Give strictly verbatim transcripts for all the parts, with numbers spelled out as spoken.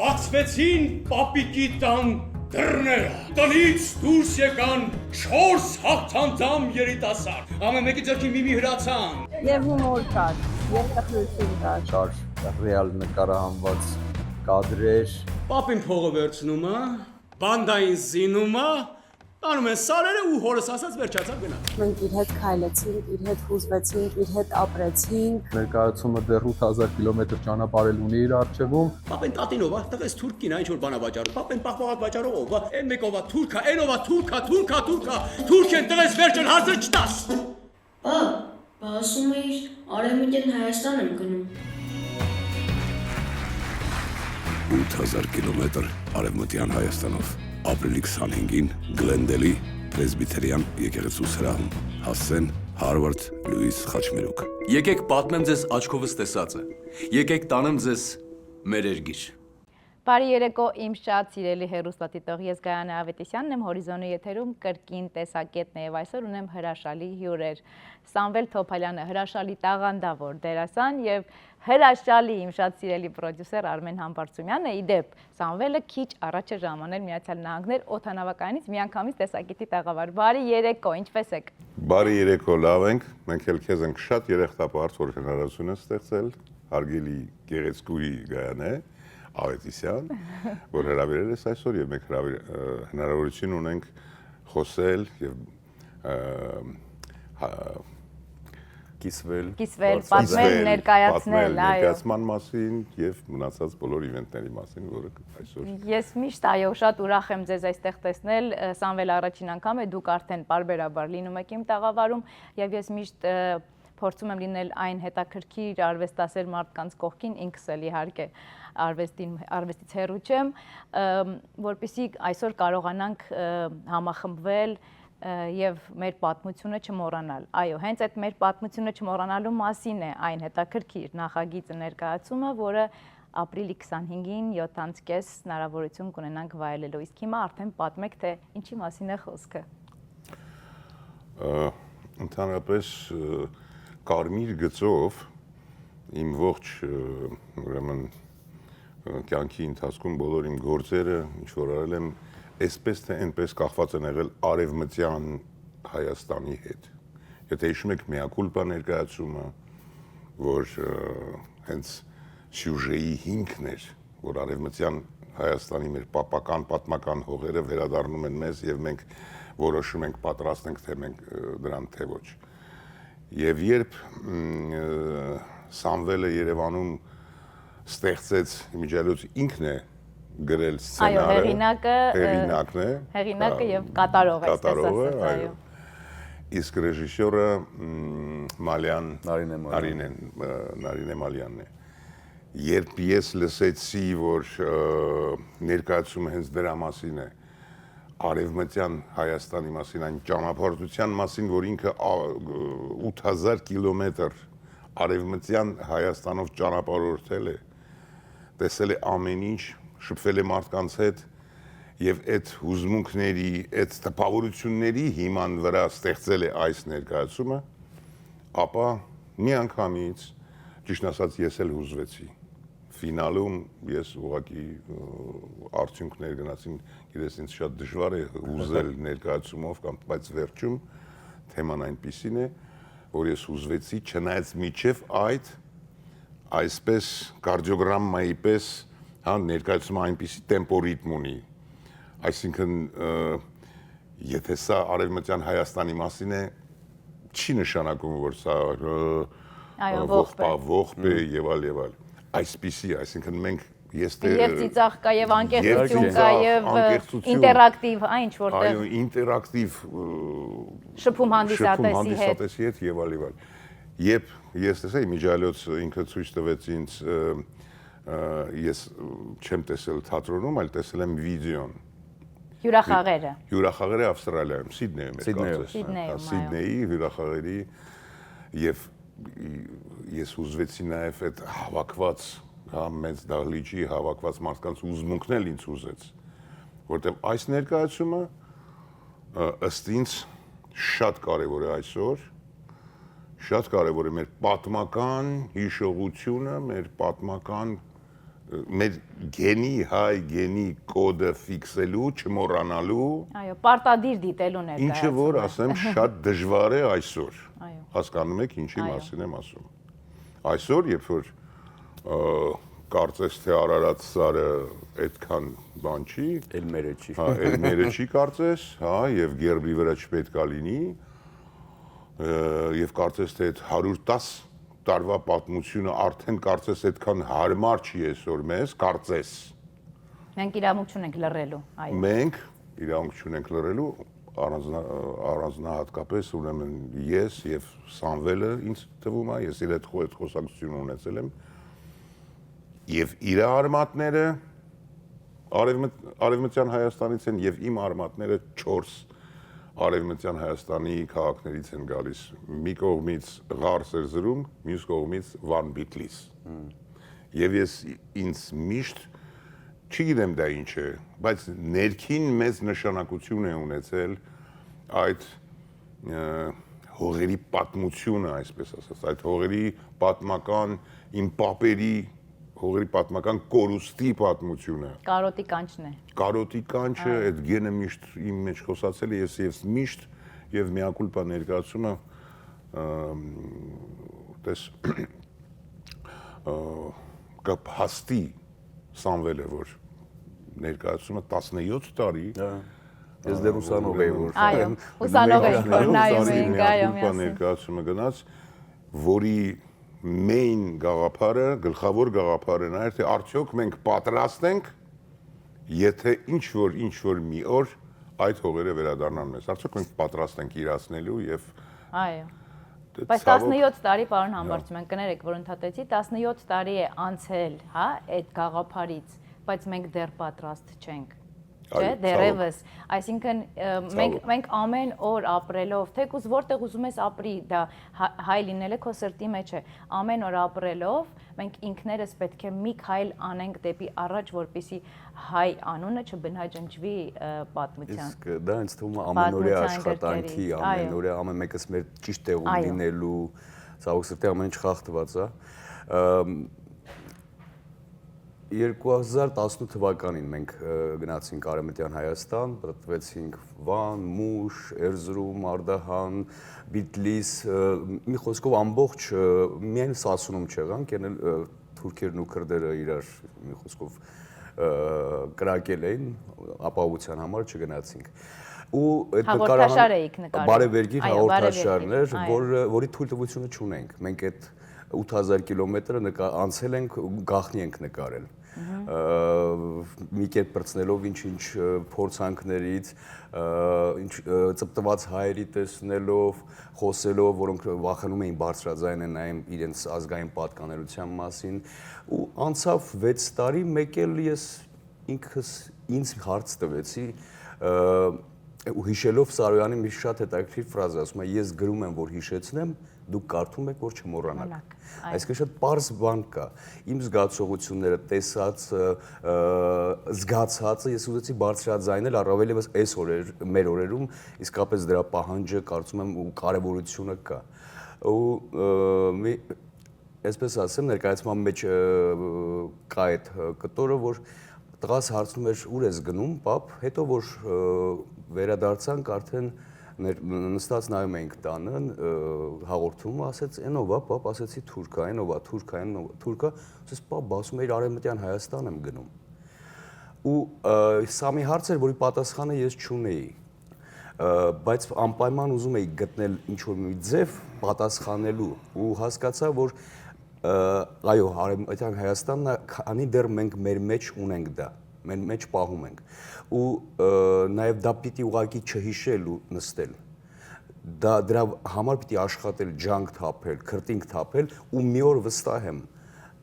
Բացուեցին պապիկի տան դռները։ Տնից դուրս եկան չորս հաղթանդամ երիտասարդ։ Ամէն մէկի ձեռքին մի-մի հրացան։ Եւ հումոր կար, եւ տխրութիւն կար։ Կար ռեալ նկարահանուած կադրեր։ Պապին փողը վերցնում է, բանտային զինում է, անում են սարերը ու հորս ասած վերջացան, գնաց։ Մենք իր հետ քայլեցինք, իր հետ հուզվեցինք, իր հետ ապրեցինք։ Ներկայացումը դեռ ութ հազար կիլոմետր ճանապարհ էլ ունի իր առջեւում։ Պապեն տատին ով ա, տղես թուրքին, այն ինչ որ բանա վաճառում։ Պապեն պաղպաղակ վաճառող ով ա, այն մեկ ով ա, թուրքա, այն ով ա, թուրքա, թուրքա, թուրքա, թուրք են, տղես վերջն հարցը չտաս։ Պա, պա ասում էիր, Արեւմտյան Հայաստան եմ գնում։ Ութ հազար կիլոմետր արեւմտյան Հայաստանով, ապրիլի քսանհինգին Գլենդելի Պրեսբիթերիան եկեղեցու սրահում, հասցեն Հարվարդ Լուիս Խաչմերուկ։ Եկեք պատմեմ ձեզ աչքովս տեսածը, եկեք տանեմ ձեզ մեր երկիր։ Բարի երեկո, իմ շատ սիրելի հեռուստադիտող, ես Գայանե Ավետիսյանն եմ, Հորիզոնի եթերում կրկին տեսակետն է, եւ այսօր ունեմ հրաշալի հիւրեր։ Սամվել Թոփալյանը, հրաշալի տաղանդաւոր դերասան, եւ հրաշալի իմ շատ սիրելի պրոդիուսեր Արմեն Համբարձումյանը։ Ի դեպ, Սամվելը քիչ առաջ է ժամանել Միացյալ Նահանգներ օդանաւակայանից միանգամից տեսակետի տաղավար։ Բարի երեկո, ինչպե՞ս եք։ Բարի երեկո, լավ ենք, մենք էլ քեզ ենք շատ երախտապարտ, որ հնարավորություն ես ստեղծել, հարգելի գեղեցկուհի Գայանե Ավետիսյան, որ հրավիրել ես այսօր, եւ մենք հրավիր-, ը, հնարավորություն ունենք խոսել եւ, ը, հա, կիսվել, կիսվել, պատմել, կիսվել, ներկայացնել, պատմել այո, ներկայացման մասին եւ մնացած բոլոր իվենտների մասին, որը այսօր։ Ես միշտ, այո, շատ ուրախ եմ ձեզ այստեղ տեսնել, ը, Սամվել, առաջին անգամ է, դուք արդեն պարբերաբար լինում եք իմ տաղավարում, եւ ես միշտ, ը, փորձում եմ լինել այն հետաքրքիր արվեստասեր մարդկանց կողքին, ինքս էլ իհարկե արվեստին, արվեստից հեռու չեմ, ը, որպեսզի այսօր կարողանանք, ը, համախմբվել, ը, եւ մեր պատմությունը չմոռանալ։ Այո, հենց այդ մեր պատմությունը չմոռանալու մասին է այն հետաքրքիր նախագիծը, ներկայացումը, որը ապրիլի քսանհինգին յոթ անց կէս հնարավորություն կունենանք վայելելու։ Իսկ հիմա արդեն պատմեք, թե ինչի մասին է խոսքը։ Ը, ընդհանրապես, ը, կարմիր գծով իմ ողջ, ը, ուրեմն, ը, կյանքի ընթացքում բոլոր իմ գործերը, ինչ որ արել եմ, այսպես թե այնպես կախված են եղել արևմտյան Հայաստանի հետ։ Եթե հիշում եք Մեա Քուլպա ներկայացումը, որ, ը, հենց սյուժեի հիմքն էր, որ արևմտյան Հայաստանի մեր պապական, պատմական հողերը վերադառնում են մեզ, եւ մենք որոշում ենք, պատրաստ ենք, թե մենք, ը, դրան, թե ոչ։ Եւ երբ, մ, ը, Սամվելը Երեւանում ստեղծեց, իմիջիայլոց ինքն է գրել, այո, սցենարը, հեղինակը, ը, հեղինակն է, հեղինակը, հա, եւ կատարող է, կատարողը, այսպես ասած, այո, այո։ Իսկ ռեժիսորը, մ, Մալյան, Նարինե Մալյան։ Նարինեն, ը, Նարինե Մալյանն է։ Երբ ես լսեցի, որ, ը, ներկայացումը հենց դրա մասին է, արևմտյան Հայաստանի մասին, այն ճանապարհորդության մասին, որ ինքը, ա, ը, ութ հազար կիլոմետր արևմտյան Հայաստանով ճանապարհորդել է, տեսել է ամեն ինչ, շփվել է մարդկանց հետ, եւ այդ հուզմունքների, այդ տպավորությունների հիման վրա ստեղծել է այս ներկայացումը, ապա միանգամից, ճիշդն ասած, ես էլ հուզվեցի։ Ֆինալում ես ուղղակի, ը, արդյունքներ գնացին, գիտես, ինձ շատ դժվար է հուզել ներկայացումով կամ, բայց վերջում թեման այնպիսին է, որ ես հուզվեցի, չնայած մինչեւ այդ այսպես կարդիոգրամմայի պես, հա, ներկայացումը այնպիսի տեմպո ռիթմ ունի, այսինքն, ը, եթե սա արևմտյան Հայաստանի մասին է, չի նշանակում, որ սա, ը, այո, ը, ողբ է, ողբ է, ողբ է, Մհմ։ Եւալ, եւալ։ Այսպիսի, այսինքն մենք, ես դե-, Եւ ծիծաղ կա, եւ անկեղծություն եւ կա, ծիծաղ, եւ, ը, անկեղծություն, ինտերակտիվ, այն ինչ որտեղ այո, ինտերակտիվ, ը, շփում հանդիսատեսի շփում հանդիսատեսի հետ, եւալ, եւալ։ Երբ ես տեսա, իմիջիայլոց ինքը ցույց տվեց ինձ, ը, ը, ես, ը, չեմ տեսել թատրոնում, այլ տեսել եմ վիդեոն։ Հիւրախաղերը։ Հիւրախաղերը Ավստրալիայում, Սիդնեյում էր, Սիդնեյում։ Կարծես։ Սիդնեյում, Հա, այո։ Սիդնեյի հիւրախաղերի, եւ ես հուզվեցի նաեւ այդ հավաքված, հա, մեծ դահլիճի հավաքված մարդկանց հուզմունքն էլ ինձ հուզեց, որտեւ այս ներկայացումը, ը, ըստ ինձ, շատ կարեւոր է այսօր, շատ կարեւոր է մեր պատմական հիշողությունը, մեր պատմական մեր գենի, հայ գենի կոդը ֆիքսելու, չմոռանալու, Այո, պարտադիր դիտելու ներկայացումը։ Ինչը որ, ասեմ, շատ դժվար է այսօր։ Այո։ Հասկանում եք ինչի Այո։ մասին եմ ասում։ Այսօր, երբ որ, ը, կարծես թե Արարատ սարը այդքան բան չի, Էլ մերը չի։ հա, էլ մերը չի կարծես, հա, եւ գերբի վրա չպետք է լինի, ը, եւ կարծես թե այդ հարյուր տասը տարվա պատմությունը արդեն կարծես այդքան հարմար չի այսօր մեզ, կարծես։ Մենք իրավունք չունենք լռելու, այո։ Մենք իրավունք չունենք լռելու, առանձնա-, առանձնահատկապես, ուրեմն, ես եւ Սամվելը, ինձ թվում է, ես իր հետ խո-, այդ խոսակցությունը ունեցել եմ, եւ իր արմատները արևմտ-, արևմտյան Հայաստանից են, եւ իմ արմատները չորս արևմտյան Հայաստանի քաղաքներից են գալիս։ Մի կողմից Ղարս Էրզրում, մյուս կողմից Վան Բիթլիս։ Եւ ես, ինձ միշտ, չգիտեմ դա ինչ է, բայց ներքին մեծ նշանակություն է ունեցել այդ, ը, հողերի պատմությունը, այսպես ասած, այդ հողերի պատմական, իմ պապերի հողերի պատմական կորուստի պատմությունը։ Կարոտի կանչն է։ Կարոտի կանչը, այդ գենը միշտ իմ մեջ խոսացել է, ես, ես միշտ եւ միակուլպա ներկայացումը, ըմ, տես, ը, կփաստի Սամվելը, որ ներկայացումը տասնեոթ տարի, Հա։ Ես դեռ ուսանող էի, որ Այո, ուսանող էինք, որ նայում էինք, այո, միակուլպա միասին։ Ներկայացումը գնաց, որի main գաղափարը, գլխավոր գաղափարը նա էր, թե արդյոք մենք պատրաստ ենք, եթե ինչ որ, ինչ որ մի օր այդ հողերը վերադառնան մեզ։ Արդյոք մենք պատրաստ ենք իրացնելու եւ Այո։ դե, Բայց ցավոք, տասնեոթ տարի, պարոն Համբարձում, կներեք, որ ընդհատեցի, տասնեոթ տարի է անցել, հա, այդ գաղափարից, բայց մենք դեռ պատրաստ չենք։ Չէ, Այո, դեռևս։ Այսինքն, ը, մենք, Ցավոք։ մենք ամեն օր ապրելով, թեկուզ որտեղ ուզում ես ապրի, դա հա-, հայ լինելը քո սրտի մեջ է, ամեն օր ապրելով, մենք ինքներս պետք է մի քայլ անենք դեպի առաջ, որպեսզի հայ անունը չբնաջնջվի, ը, պատմության։ Իսկ դա ինձ թվում է ամենօրյա Պատմության աշխատանքի, գրքերից, այո։ ամենօրյա ամեն մեկս մեր ճիշտ տեղում Այո։ լինելու, ցավոք սրտի ամեն ինչ խախտված է։ Ըմ, երկու հազար տասնութ թվականին մենք, ը, գնացինք Արևմտյան Հայաստան, պտտվեցինք Վան, Մուշ, Էրզրում, Արդահան, Բիթլիս, ը, մի խոսքով ամբողջ, ը, միայն Սասունում չեղանք, եղել, ը, թուրքերն ու քրդերը իրար, մի խոսքով, ը, կրակել էին, ապահովության համար չգնացինք։ Ու այդ Հաղորդաշար նկարահան- էիք նկարել։ Բարեվերգիր Այո, հաղորդաշարն էր, Բարեվերգիր, այո։ որ, որի թույլտվությունը չունենք։ Մենք այդ ութ հազար կիլոմետրը նկա-, անցել ենք, գաղտնի ենք նկարել։ Ը, մի կերպ պրծնելով ինչ-ինչ, ը, փորձանքներից, ը, ինչ, ը, ծպտված հայերի տեսնելով, խոսելով, որոնք վախենում էին բարձրաձայնը նայեն իրենց ազգային պատկանելության մասին, ու անցավ վեց տարի, մեկ էլ ես ինքս ինձ հարց տվեցի, ը, ու հիշելով Սարոյանի մի շատ հետաքրքիր ֆրազա, ասում է, «Ես գրում եմ, որ հիշեցնեմ, դուք կարդում եք, որ չմոռանաք»։ Մոռանաք, այո։ Այսինքն շատ պարզ բան կա։ Իմ զգացողությունները, տեսածը, ը, զգացածը ես ուզեցի բարձրաձայնել, առավել ևս այս օրեր, մեր օրերում, իսկապես դրա պահանջը, կարծում եմ, ու կարևորությունը կա։ Ու, ը, մի, այսպես ասեմ, ներկայացման մեջ, ը, կա այդ, ը, կտորը, որ տղաս հարցնում էր, «Ո՞ւր ես գնում, պապ»։ Հետո որ, ը, վերադարձանք, արդեն ներ-, նստած նայում էինք տանը, ը, հաղորդումը, ասեց, «Էնով ա, պապ», ասեցի, «Թուրքա, էնով ա, Թուրքա, էնով ա, Թուրքա»։ Ասեց, «Պապ, ասում էիր Արևմտյան Հայաստան եմ գնում»։ Ու, ը, սա մի հարց էր, որի պատասխանը ես չունեի, ը, բայց անպայման ուզում էի գտնել ինչ-որ մի ձև պատասխանելու, ու հասկացա, որ, ը, այո, Արևմտյան Հայաստանն է, քանի դեռ մենք մեր մեջ ունենք դա, մեր մեջ պահում ենք։ Ու, ը, նաև դա պիտի ուղղակի չհիշել ու նստել։ Դա, դրա համար պիտի աշխատել, ջանք թափել, քրտինք թափել, ու մի օր, վստահ եմ,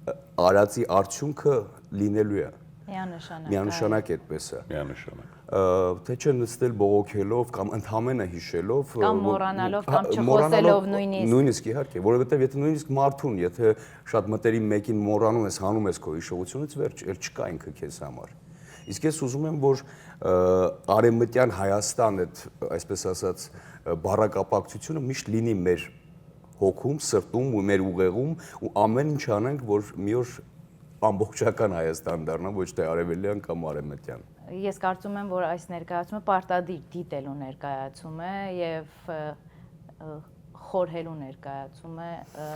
ը, արածի արդյունքը լինելու է։ Միանշանակ, Միանշանակ այդպես է։ Միանշանակ։ Ը, թե չէ նստել բողոքելով կամ ընդամենը հիշելով, Կամ ը, մոռանալով, հա, կամ չխոսելով մոռանալով, նույնիսկ։ Նույնիսկ, իհարկե, որովհետև եթե նույնիսկ մարդուն, եթե շատ մտերիմ մեկին մոռանում ես, հանում ես քո հիշողությունից, վերջ, էլ չկա ինքը քեզ համար։ Իսկ ես ուզում եմ, որ, ը, Արևմտյան Հայաստան, այդ, այսպես ասած, ը, բառակապակցությունը միշտ լինի մեր հոգում, սրտում ու մեր ուղեղում, ու ամեն ինչ անենք, որ մի օր ամբողջական Հայաստան դառնան, ոչ թե արեւելյան կամ արեւմտյան։ Ես կարծում եմ, որ այս ներկայացումը պարտադիր դիտելու ներկայացում է եւ, ը, ը, խորհելու ներկայացում է, ը,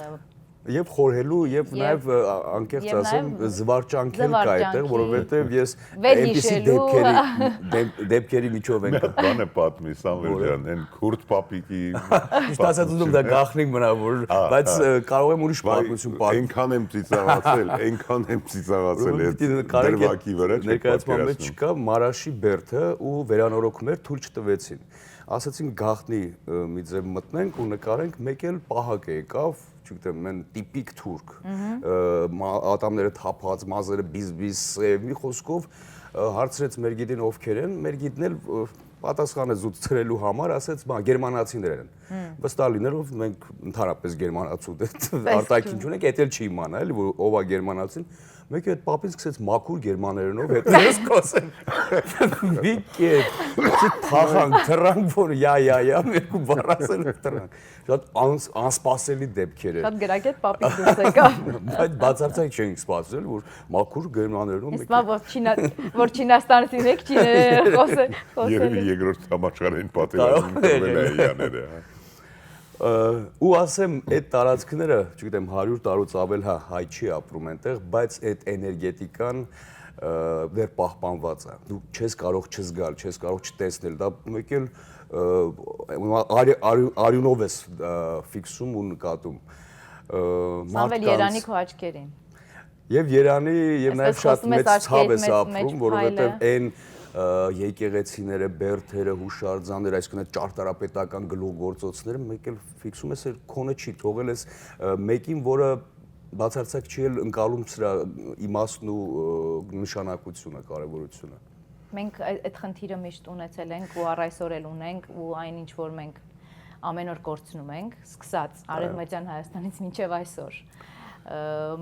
Եւ խորհելու, եւ Եվ, նաեւ, ը, ա-, անկեղծ եւ ասեմ, նաեւ զվարճանքել կա այդտեղ, զվարճանքի, որովհետեւ ես այնպիսի վերհիշելու։ դեպքերի, դեպ-, դեպքերի միջով ենք։ Բանը պատմի, Սամվել Որը։ ջան, այն քուրդ պապիկի Միշտ ասած ուզում դա պատմությունը։ գաղտնիք մնա, որ, Ա, բայց, ա։ ը, կարող եմ ուրիշ Վայ, պատմություն պատմել։ այնքան եմ ծիծաղացել, այնքան եմ ծիծաղացել Ուրեմն այդ պիտի նկարենք այդ դրվագի վրա, չեք ներկայացման մեջ պատկերացնում։ չկա, Մարաշի բերդը ու վերանորոգումներ թույլ չտվեցին։ Ասացին գաղտնի, ը, մի ձև մտնենք ու նկարենք, մեկ էլ պահակ է եկավ, չգիտեմ, մեն տիպիկ թուրք, Մհմ։ ը, մա-, ատամները թափած, մազերը բիզ-բիզ, սեւ, մի խոսքով, ը, հարցրեց մեր գիդին ովքեր են, մեր գիդն էլ, ը, պատասխանը զուտ ցրելու համար ասեց, «Բա, գերմանացիներ են»։ Մմ։ Վստահ լինելով մենք ընդհանրապես գերմանացու դե Բայց արտաքին դու չունենք, էդ էլ չի իմանա, էլի, որ ով ա գերմանացին, մեկ է այդ պապին սկսեց մաքուր գերմաներենով հետ ես կոսել։ Մի կետ, չի թախանք, թռանք, որ յա, յա, յա, մերկու բառ ասել, թռանք։ Շատ անս-, անսպասելի դեպքեր է։ Շատ գրագետ պապիկ դուրս եկա։ Բայց բացարձակ չենք սպասել, որ մաքուր գերմաներենով Իսկ մեկ մա որ չինա-, որ չինաստանցի մեկ չիներեն խոսե-, խոսել Երևի է։ երկրորդ համաշխարհային պատերազմին Կարող է, կրվել է եղել։ հեյաները, հա։ Ը, ու ասեմ, այդ տարածքները, չգիտեմ, հարյուր տարուց ավել հա հայ չի ապրում այնտեղ, բայց այդ էներգետիկան, ը, դեռ պահպանված է։ Դու չես կարող չզգալ, չես կարող չտեսնել, դա մեկ էլ, ը, արի-, արի-, արիունով ես, ը, ֆիքսում ու նկատում։ Ը, Սամվել մարդկանց Երանի քո աչքերին։ Եւ Երանի, եւ Այսպես նաեւ շատ խոսում ես մեծ աշկերտ ցաւ ես մեծ, ապրում, մեծ որովհետեւ փայլը։ այն, ը, եկեղեցիները, բերդերը, հուշարձանները, այսինքն՝ այդ ճարտարապետական գլուխգործոցները, մեկ էլ ֆիքսում ես, էլ քոնը չի, թողել ես, ը, մեկին, որը բացարձակ չի էլ ընկալում սրա իմաստն ու, ը, նշանակությունը, կարեւորությունը։ Մենք ա-, այդ խնդիրը միշտ ունեցել ենք ու առ այսօր էլ ունենք, ու այն ինչ որ մենք ամեն օր կորցնում ենք, սկսած Այո։ Արևմտյան Հայաստանից մինչև այսօր, ը,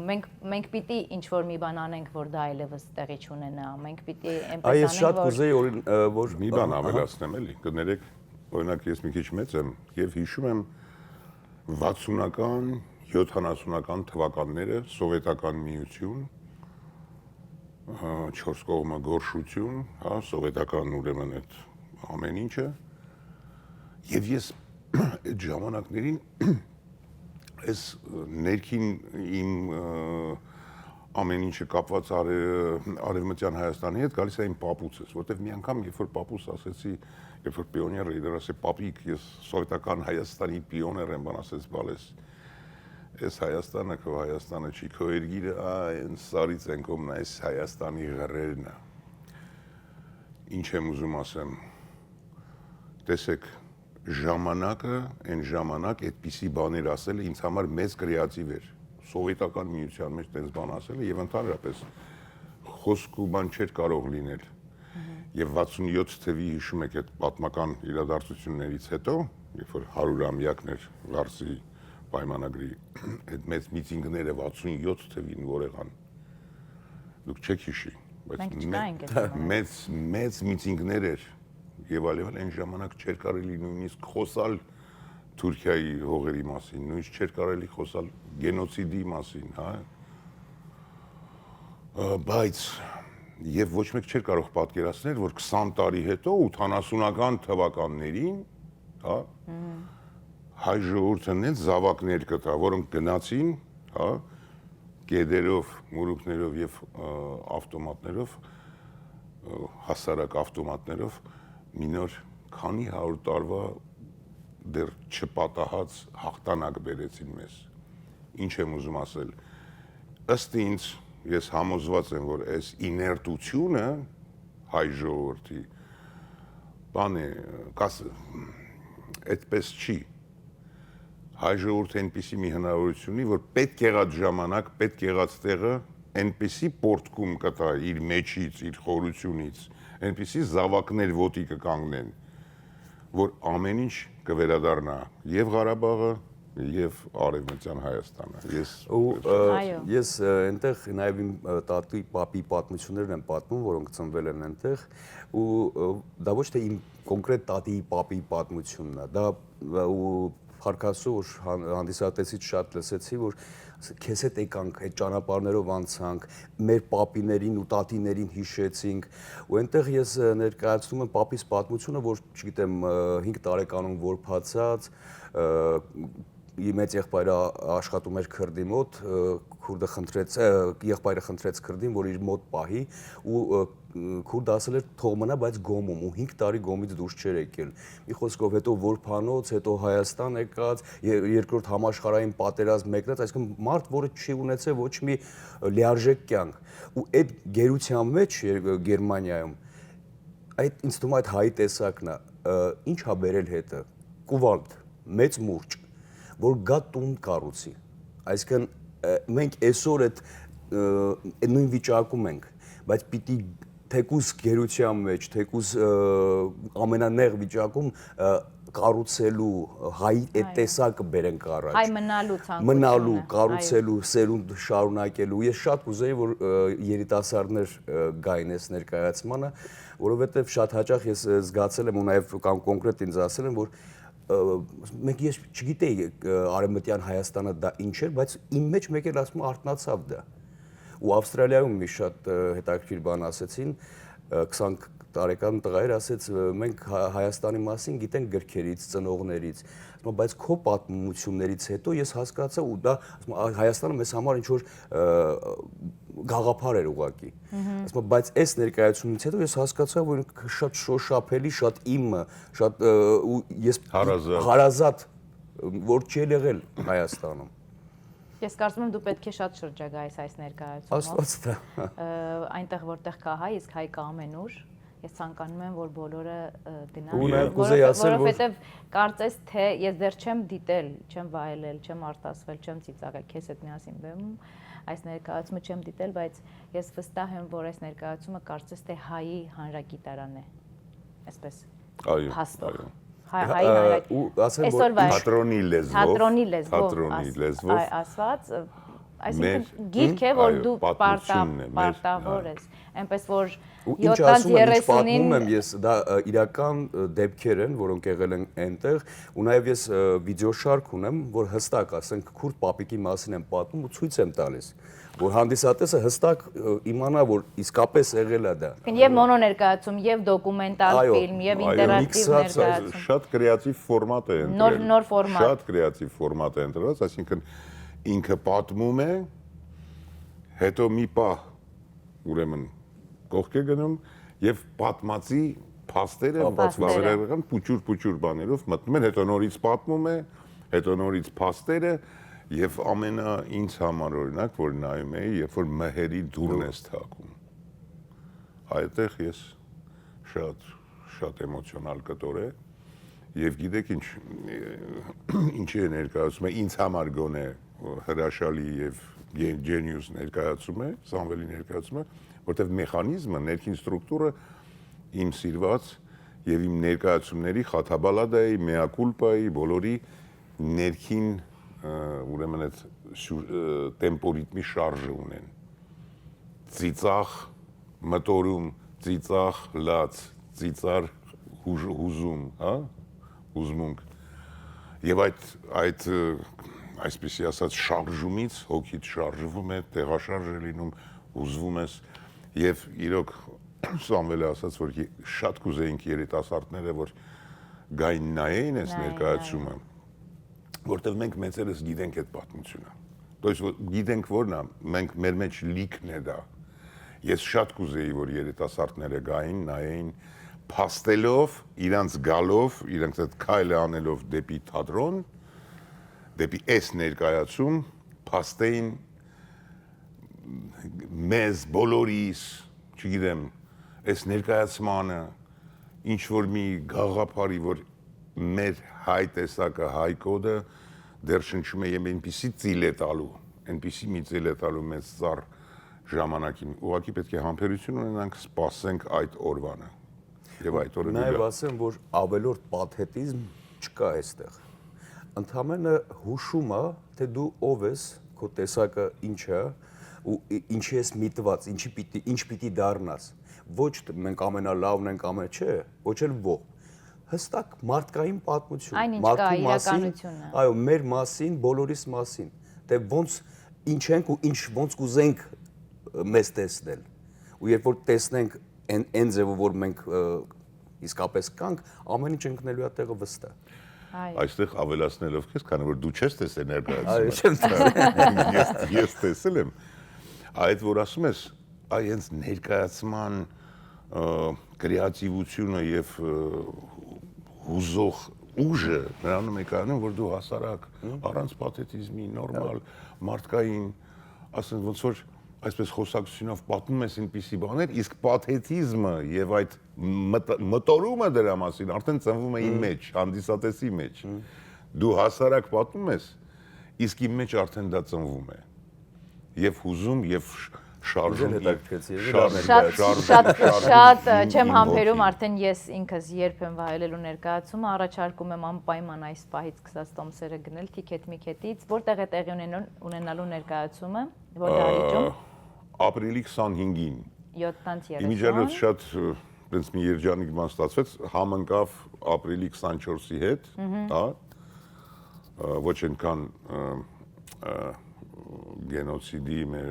մենք, մենք պիտի ինչ որ մի բան անենք, որ դա այլևս տեղի չունենա, մենք պիտի այնպես Այ, ես անենք, շատ որ կուզեի, օրին-, ը, որ Մի բան Ահա, ահա։ ավելացնեմ էլի, կներեք, օրինակ, ես մի քիչ մեծ եմ, եւ հիշում եմ վաթսունական, յոթանասունական թվականները, Սովետական Միություն, ը, չորս կողմը գորշություն, հա, սովետական, ուրեմն, այդ ամեն ինչը, եւ ես այդ ժամանակներին այս ներքին իմ, ը, ամեն ինչը կապված արե-, Արևմտյան Հայաստանի հետ գալիս է իմ պապուցս, որտեվ մի անգամ, երբ որ պապուս ասեցի, երբ որ պիոներ էի, դեռ ասե, «Պապիկ, ես սովետական Հայաստանի պիոներ եմ», բան ասեց, «Բալես, այս Հայաստանը քո Հայաստանը չի, քո երկիրը, ա, այն սարից են կոմն, այս Հայաստանի ղրերն է»։ Ինչ եմ ուզում ասեմ, տեսեք, ժամանակը, այն ժամանակ այդպիսի բաներ ասելը ինձ համար մեծ կրեատիվ էր։ Սովետական Միության մեջ տենց բան ասելը եւ ընդհանրապես խոսք ու բան չէր կարող լինել։ Մհմ։ Եվ վաթսուն յոթ թվի, հիշում եք, այդ պատմական իրադարձություններից հետո, երբ որ հարյուր ամյակն էր Վարսի պայմանագրի, այդ մեծ միտինգները վաթսուն յոթ թվին որ եղան, դուք չեք հիշի, բայց Մենք մե-, չկայինք այդ ժամանակ։ մեծ, մեծ միտինգներ էր, եւ այլեւն այն ժամանակ չէր կարելի նույնիսկ խոսալ Թուրքիայի հողերի մասին, նույնիսկ չէր կարելի խոսալ գենոսիդի մասին, հա։ Ա, բայց եւ ոչ մեկ չէր կարող պատկերացնել, որ քսան տարի հետո, ութանասունական թվականներին, հա, Մհմ։ հայ ժողովուրդը նենց զաւակներ կտա, որոնք գնացին, հա, կեդերով, մուրուքներով եւ, ա, ավտոմատներով, ա, հասարակ ավտոմատներով, մի նոր քանի հարյուր տարվա դեռ չպատահած հաղթանակ բերեցին մեզ։ Ինչ եմ ուզում ասել, ըստ ինձ, ես համոզված եմ, որ այս իներտությունը հայ ժողովրդի, բան է, կաս-, այդպես չի։ Հայ ժողովուրդը այնպիսի մի հնարավորություն ունի, որ պետք եղած ժամանակ, պետք եղած տեղը այնպիսի պորտկում կտա իր մեջից, իր խորությունից, այնպիսի զաւակներ ոտի կկանգնեն, որ ամեն ինչ կվերադառնա, եւ Ղարաբաղը, եւ Արեւմտյան Հայաստանը։ Ես Ու, ը, Այո։ ես, ը, այնտեղ նաեւ իմ, ը, տատի, պապի պատմություններն եմ պատմում, որոնք ծնվել են այնտեղ, ու, ը, դա ոչ թե իմ կոնկրետ տատի, պապի պատմությունն է, դա, ը, ու փառք Աստուծոյ, որ հան-, հանդիսատեսից շատ լսեցի, որ ս-, քեզ հետ եկանք, այդ ճանապարհներով անցանք, մեր պապիներին ու տատիներին յիշեցինք, ու այնտեղ ես, ը, ներկայացնում եմ պապիս պատմությունը, որ, չգիտեմ, ը, հինգ տարեկանում որբացած, ը, իր մեծ եղբայրը աշխատում էր քրդի մոտ, ը, քուրդը խնդրեց, ը, եղբայրը խնդրեց քրդին, որ իր մոտ պահի, ու, ը, քուրդը ասել էր, «Թող մնայ, բայց Գոմում», ու հինգ տարի Գոմից դուրս չէր եկել։ Մի խոսքով, հետո որբանոց, հետո Հայաստան եկած, ե-, երկրորդ համաշխարհային պատերազմ մեկնած, այսինքն մարդ, որը չի ունեցել ոչ մի լիարժեք կեանք։ Ու այդ գերության մեջ, Եր-, Գերմանիայում, այդ, ինձ թվում է, այդ հայի տեսակն է, ը, ինչ ա բերել հետը, կուվալդ, մեծ մուրճ, որ գա տուն կառուցի։ Այսինքն, ը, մենք այսօր այդ, ը, այդ նոյն վիճակում ենք, բայց պիտի թեկուզ գերության մեջ, թեկուզ, ը, ամենանեղ վիճակում, ը, կառուցելու, հայի այդ Այո։ տեսակը բերենք առաջ։ Հայ մնալու ցանկությունը, Մնալու, այո։ կառուցելու, սերունդ շարունակելու։ Ես շատ կուզեի, որ, ը, երիտասարդներ, ը, գային այս ներկայացմանը, որովհետև շատ հաճախ ես, ը, զգացել եմ ու նաև կան կոնկրետ ինձ ասել են, որ, ը, մենք, ես չգիտեի, ը, Արևմտյան Հայաստանը դա ինչ էր, բայց իմ մեջ մեկ էլ, ասում, արթնացավ դա։ Ու Ավստրալիայում մի շատ, ը, հետաքրքիր բան ասեցին, ը, քսան տարեկան տղայր ասեց, ը, «Մենք Հա-, Հայաստանի մասին գիտենք գրքերից, ծնողներից»։ Ասում, «Բայց քո պատմություններից հետո ես հասկացա», ու դա, ասում, «Ա, Հայաստանը մեզ համար ինչ-որ, ը, գաղափար էր ուղղակի»։ Մհմ։ Ասում, «Բայց այս ներկայացումից հետո ես հասկացա, որ ինքը շատ շոշափելի, շատ իմը, շատ, ը, ու ես Հարազատ։ հարազատ, որ չի եղել Հայաստանում»։ Ես կարծում եմ, դու պետք է շատ շրջագայես այս ներկայացումով։ Աստված տա։ Ը, այնտեղ, որտեղ կա հայ, իսկ հայ կա ամենուր, ես ցանկանում եմ, որ բոլորը, ը, դնան, Ու նաև կուզեի որովհետև, ասել, որ որովհետև կարծես թե ես դեռ չեմ դիտել, չեմ վայելել, չեմ արտասվել, չեմ ծիծաղել, քեզ հետ միասին բեմում այս ներկայացումը չեմ դիտել, բայց ես վստահ եմ, որ այս ներկայացումը կարծես թե հայի հանրագիտարան է, այսպես, Այո, փաստող։ այո։ Հայ-, Ա, հայի հանրագ-, ու ասեմ, որ այսօրվա ինչ Թատրոնի լեզվով, թատրոնի լեզվով թատրոնի աս-, լեզվով այ-, ասված, ը, այսինքն մեր գիրք է, որ Հմ, դու այո, պատմությունն պարտա-, է, մեր, պարտավոր հա։ ես, այնպես որ Ու ինչ յոթանց ասում եմ, ինչ երեսունին պատմում եմ ես, դա, ը, իրական, ը, դեպքեր են, որոնք եղել են այնտեղ, ու նաև ես, ը, վիդեօ շարք ունեմ, որ հստակ, ասենք, քուրդ պապիկի մասին եմ պատմում ու ցույց եմ տալիս, որ հանդիսատեսը հստակ, ը, իմանա, որ իսկապես եղել է դա։ Եվ մոնոներկայացում, և դոկումենտալ Այո, ֆիլմ, և այո, ինտերակտիվ միքսած, ներկայացում։ շատ կրեատիվ ֆորմատ է Նոր, ընտրել։ նոր ֆորմատ։ Շատ կրեատիվ ֆորմատ է ընտրված, այսինքն ինքը պատմում է, հետո մի պահ, ուրեմն, կողք է գնում, և պատմածի փաստերը Պատմածները։ վավերագրական փուչուր-փուչուր բաներով մտնում են, հետո նորից պատմում է, հետո նորից փաստերը, և ամենա ինձ համար, օրինակ, որ նայում էի, երբ որ մհերի դուռն Դուռ։ ես թակում։ Այդտեղ ես շատ, շատ էմոցիոնալ կտոր է, և գիտեք ինչ, ինչի է ներկայացում է, ինձ համար գոնե հրաշալի և գե-, գենիուս ներկայացում է, Սամվելի ներկայացումը, որտեվ մեխանիզմը, ներքին ստրուկտուրը իմ սիրված և իմ ներկայացումների խաթաբալադայի, մեա կուլպայի, բոլորի ներքին, ը, ուրեմն այդ սյուր-, ը, տեմպորիթմի շարժը ունեն։ Ծիծաղ, մտորում, ծիծաղ, լաց, ծիծաղ, հուժ-, հուզում, հա? Հուզմունք։ Եվ այդ, այդ, ը, այսպեսի ասած, շարժումից հոգիդ շարժվում է, տեղաշարժ է լինում, հուզվում ես։ Եվ իրոք Սամվելը ասաց, որ ե-, շատ կուզեինք երիտասարդները, որ գային նայեին այս Նայեն, ներկայացումը, որտեվ մենք մեծերս գիտենք այդ պատմությունը։ То есть, որ գիտենք որն է, մենք մեր մեջ լիքն է դա։ Ես շատ կուզեի, որ երիտասարդները գային, նայեին, փաստելով, իրանց գալով, իրանց այդ քայլը անելով դեպի թատրոն, դեպի այս ներկայացում, փաստեին մեզ, բոլորիս, չգիտեմ, այս ներկայացմանը, ինչ որ մի գաղափարի, որ մեր հայ տեսակը, հայ կոդը դեռ շնչում է, և այնպիսի ծիլ է տալու, այնպիսի մի ծիլ է տալու մեծ ծառ ժամանակին։ Ուղղակի պետք է համբերություն ունենանք, սպասենք այդ օրվանը և այդ օրը Նաև կգա։ ասեմ, որ ավելորդ պաթետիզմ չկա այստեղ։ Ընդամենը հուշում է, թե դու ով ես, քո տեսակը ինչ է, ու ի-, ինչի ես միտված, ինչի պիտի, ինչ պիտի դառնաս։ Ոչ թե մենք ամենալավն ենք, ամեն-, չէ, ոչ էլ ո-, հստակ մարդկային պատմություն։ Այն, ինչ կայ, իրականությունն է։ Այո, մեր մասին, բոլորիս մասին, թէ ոնց, ինչ ենք ու ինչ, ոնց կ'ուզենք, ը, մեզ տեսնել։ Ու երբ որ տեսնենք այն, այն ձևը, որ մենք, ը, իսկապես կանք, ամեն ինչ ընկնելու է տեղը վստահ։ Այո։ Այստեղ ավելացնելով քեզ, քանի որ դու չես տեսել ներկայացումը։ Այո, չեմ տեսել։ Ես, ես տեսել եմ։ Այդ որ ասում ես, այ հենց ներկայացման, ը, կրեատիվությունը և, ը, հուզող ուժը նրանում է կայանում, որ դու հասարակ, Հմ։ առանց պաթետիզմի, նորմալ, Այո։ մարդկային, ասենք, ոնց որ այսպես խոսակցությունով պատմում ես այնպիսի բաներ, իսկ պաթետիզմը և այդ մտ-, մտորումը դրա մասին արդեն ծնվում է իմ Հմ։ մեջ, հանդիսատեսի մեջ։ Հմ։ Դու հասարակ պատմում ես, իսկ իմ մեջ արդեն դա ծնվում է։ Եվ հուզում, և շ-, շարժում Ինձ էլ իմ, հետաքրքրեց, ես էլ շարժ-, Շատ, շարժ-, շատ, շարժում շատ, ը, իմ, չեմ իմ համբերում, հոգին։ Արդեն ես ինքս երբ եմ վայելելու ներկայացումը, առաջարկում եմ անպայման այս պահից սկսած տոմսերը գնել, թիքեթ-միքեթից, որտեղ է տեղի ունենալ-, ունենալու ներկայացումը, որ դահլիճում։ Ա, ապրիլի քսանհինգին։ Յոթանց երեսուն։ Իմիջիայլոց շատ, ը, տենց մի երջանիկ բան ստացվեց, համընկավ ապրիլի քսանչորսի հետ, Մհմ։ հա, ը, ոչ այնքան, ը, ը, գենոսիդի մե-,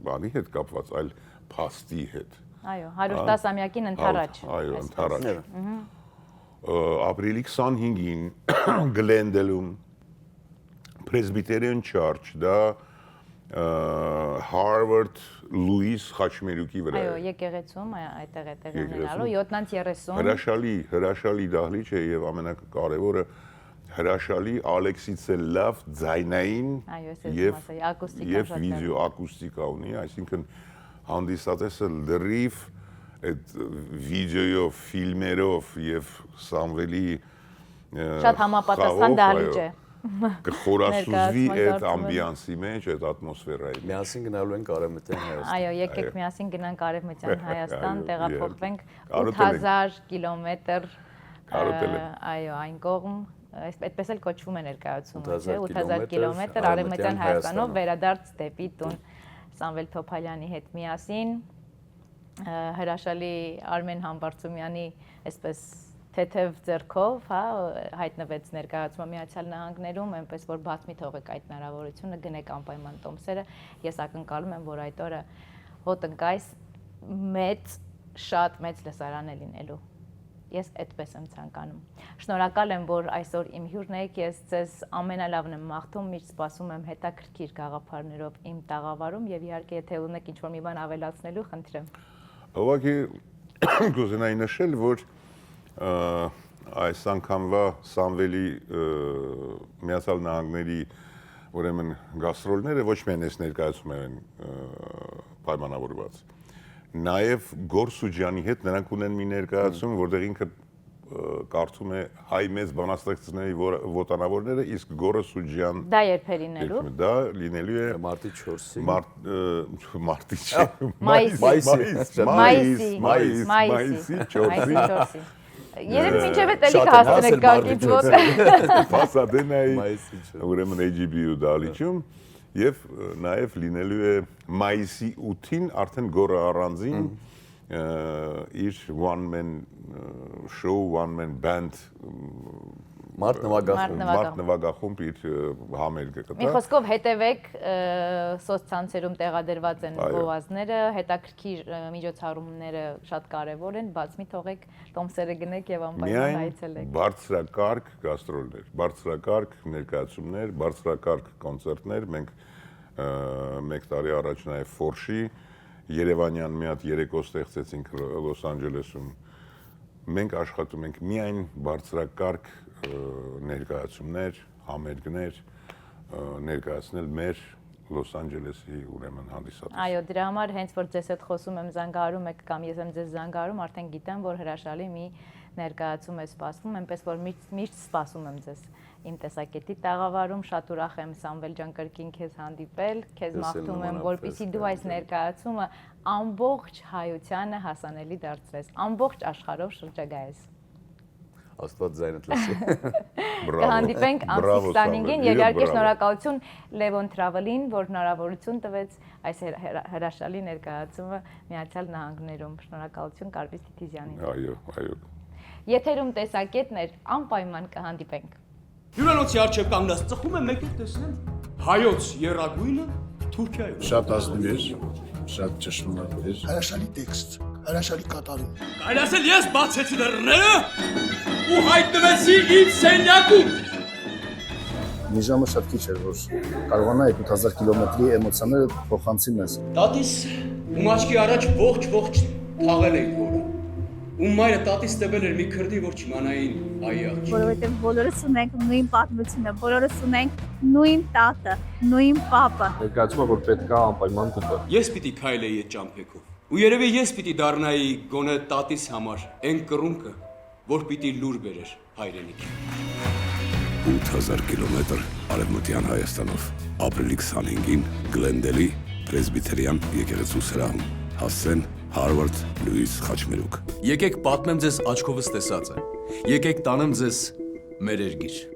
բանի հետ կապված, այլ փաստի հետ։ Այո, հարյուր տասամեակին Հա, ընդառաջ, այո, այսպես։ ընդառաջ։ Մհմ։ Ը, ապրիլի քսանհինգին Գլենդելում Presbyterian Church, դա, ը, Harvard Louis խաչմերուկի վրա Այո, է։ Եկեղեցում, այ-, այդտեղ է տեղի Եկեղեցում։ Ունենալու, յոթանց երեսուն։ Հրաշալի, հրաշալի դահլիճ է և ամենակարևորը, հրաշալի, Ալեքսից էլ լավ, ձայնային Այո, ես ես և, մասը, ակուստիկան և շատ լավ։ Վիդեո ակուստիկա ունի, այսինքն հանդիսատեսը լրիվ այդ վիդեոյով, ֆիլմերով և Սամվելի, ը, Շատ համապատասխան խաղով, դահլիճ այո, է։ կխորասուզվի Ներկայացման այդ կարծում եմ։ ամբիանսի մեջ, այդ ատմոսֆերայի մեջ։ Միասին գնալու ենք Արևմտյան Հայաստան։ Այո, եկեք Այո։ միասին գնանք Արևմտյան Հայաստան, Այո, տեղափոխվենք իհարկե։ Կարոտել ենք։ ութ հազար կիլոմետր, Կարոտել ենք։ ը, այո, այն կողմ, այս-, այդպես էլ կոչվում է ներկայացումը, չէ՞, Ութ հազար ութ հազար կիլոմետր, կիլոմետր Արևմտյան Արևմտյան Հայաստանով Հայաստանով։ Վերադարձ դեպի տուն, Սամվել Թոփալյանի հետ միասին, ը, հրաշալի Արմեն Համբարձումյանի այսպես թեթև ձեռքով, հա, հայտնվեց ներկայացումը Միացյալ Նահանգներում, այնպես որ բաց մի թողեք այդ հնարավորությունը, գնեք անպայման տոմսերը, ես ակնկալում եմ, որ այդ օրը հոտ ընկայս մեծ, շատ մեծ լսարան է լինելու։ Ես այդպես եմ ցանկանում։ Շնորհակալ եմ, որ այսօր իմ հյուրն եք, ես ձեզ ամենալավն եմ մաղթում, միշտ սպասում եմ հետաքրքիր գաղափարներով իմ տաղավարում և իհարկե, եթե ունեք ինչ-որ մի բան ավելացնելու, խնդրեմ։ Ուղղակի կուզենայի նշել, որ, ը, այս անգամվա Սամվելի, ը, Միացյալ Նահանգների, ուրեմն, գաստրոլները ոչ միայն այս ներկայացումը են, ը, պայմանավորված, նաև Գոր Սուջյանի հետ նրանք ունեն մի ներկայացում, Հմ։ որտեղ ինքը, ը, կարդում է հայ մեծ բանաստեղծների որ-, ոտանավորները, իսկ Գորը Սուջյան Դա երբ է լինելու։ երբեմն դա լինելու է Մարտի չորսին։ մարտ-, ը, մարտի չէ, Մայիսի։ մայիս, Մայիսի։ մայիս, Մայիսի։ մայիս, Մայիսի։ մայիսի չորսին։ Մայիսի չորսին։ Երևի մինչև այդ էլի Շատ են կհասնենք հասել կարգից մարտի մոտ։ չորսին։ Պասադենայի, Մայիսի չորսին։ ուրեմն H B U դահլիճում, և, ը, նաև լինելու է մայիսի ութին արդեն Գորը առանձին, Մհմ։ ը, իր one man, ը, show, one man band, մ, Մարդ նվագախումբ։ Մարդ նվագախումբ։ Մարդ նվագախումբ իր, ը, համերգը կտա։ Մի խոսքով հետևեք, ը, սոցցանցերում տեղադրված են Այո։ գովազդները, հետաքրքիր, ը, միջոցառումները շատ կարևոր են, բաց մի թողեք, տոմսերը գնեք և անպայման Միայն այցելեք։ բարձրակարգ գաստրոլներ, բարձրակարգ ներկայացումներ, բարձրակարգ կոնցերտներ, մենք, ը, մեկ տարի առաջ նաև Ֆորշի երևանյան մի հատ երեկո ստեղծեցինք Լո-, Լոս Անջելեսում։ Մենք աշխատում ենք միայն բարձրակարգ, ը, ներկայացումներ, համերգներ, ը, ներկայացնել մեր Լոս Անջելեսի, ուրեմն, հանդիսատեսին։ Այո, դրա համար հենց որ ձեզ հետ խոսում եմ, զանգահարում եք կամ ես եմ ձեզ զանգահարում, արդեն գիտեմ, որ հրաշալի մի ներկայացում է սպասվում, այնպես որ միշտ, միշտ սպասում եմ ձեզ իմ տեսակետի տաղավարում, շատ ուրախ եմ, Սամվել ջան, կրկին քեզ հանդիպել, քեզ Ես էլ մաղթում եմ, նմանապես, որպեսզի դու այս Սամվել ջան։ ներկայացումը ամբողջ հայությանը հասանելի դարձրես, ամբողջ աշխարհով շրջագայես։ Աստված ձայնդ լսի։ Բրավո։ Կհանդիպենք ամսի Բրավո, քսանհինգին Սամվել, և իհարկե բրավո։ շնորհակալություն Levon Travel-ին, որ հնարավորություն տվեց այս հր-, հր-, հրաշալի ներկայացումը Միացյալ Նահանգներում։ Շնորհակալություն Կարպիս Թիթիզյանին։ Այո, այո։ Եթերում տեսակետներ, անպայման կը հանդիպենք։ Հիւրանոցի առջեւ կանգնած ծխում եմ, մեկը տեսնեմ հայոց եռագոյնը Թուրքիայում։ Շատ ազնիվ էր, շատ ճշմարիտ էր։ Հրաշալի տեքստ, հրաշալի կատարում։ Կարելի ասել, ես բացեցի դռները ու հայտնվեցի իմ սենյակում։ Մի ժամը շատ քիչ էր, որ կարողանայ այդ ութ հազար կիլոմետրի էմոցիաները փոխանցի մեզ։ Տատիս, ում աչքի առաջ ողջ-ողջ թաղել էին հորը, ում մայրը տատիս տվել էր մի քրտի, որ չիմանային այի աչքի։ Որովհետև բոլորս ունենք նոյն պատմութիւնը, բոլորս ունենք նոյն տատը, նոյն պապը։ Ներկայացում է, որ պետք է անպայման դպը։ Ես պիտի քայլեի այդ ճամփեքով, ու երևի ես պիտի դառնայի գոնե տատիս համար այն կռունկը, որ պիտի լուր բերեր հայրենիք։ Ութ հազար կիլոմետր արեւմտեան Հայաստանով, ապրիլի քսանհինգին Գլենդելի Պրեսբիթերիան եկեղեցու սրահում, հասցեն Հարվարդ Լուիս Խաչմերուկ։ Եկեք պատմեմ ձեզ աչքովս տեսածը, եկեք տանեմ ձեզ մեր երկիր։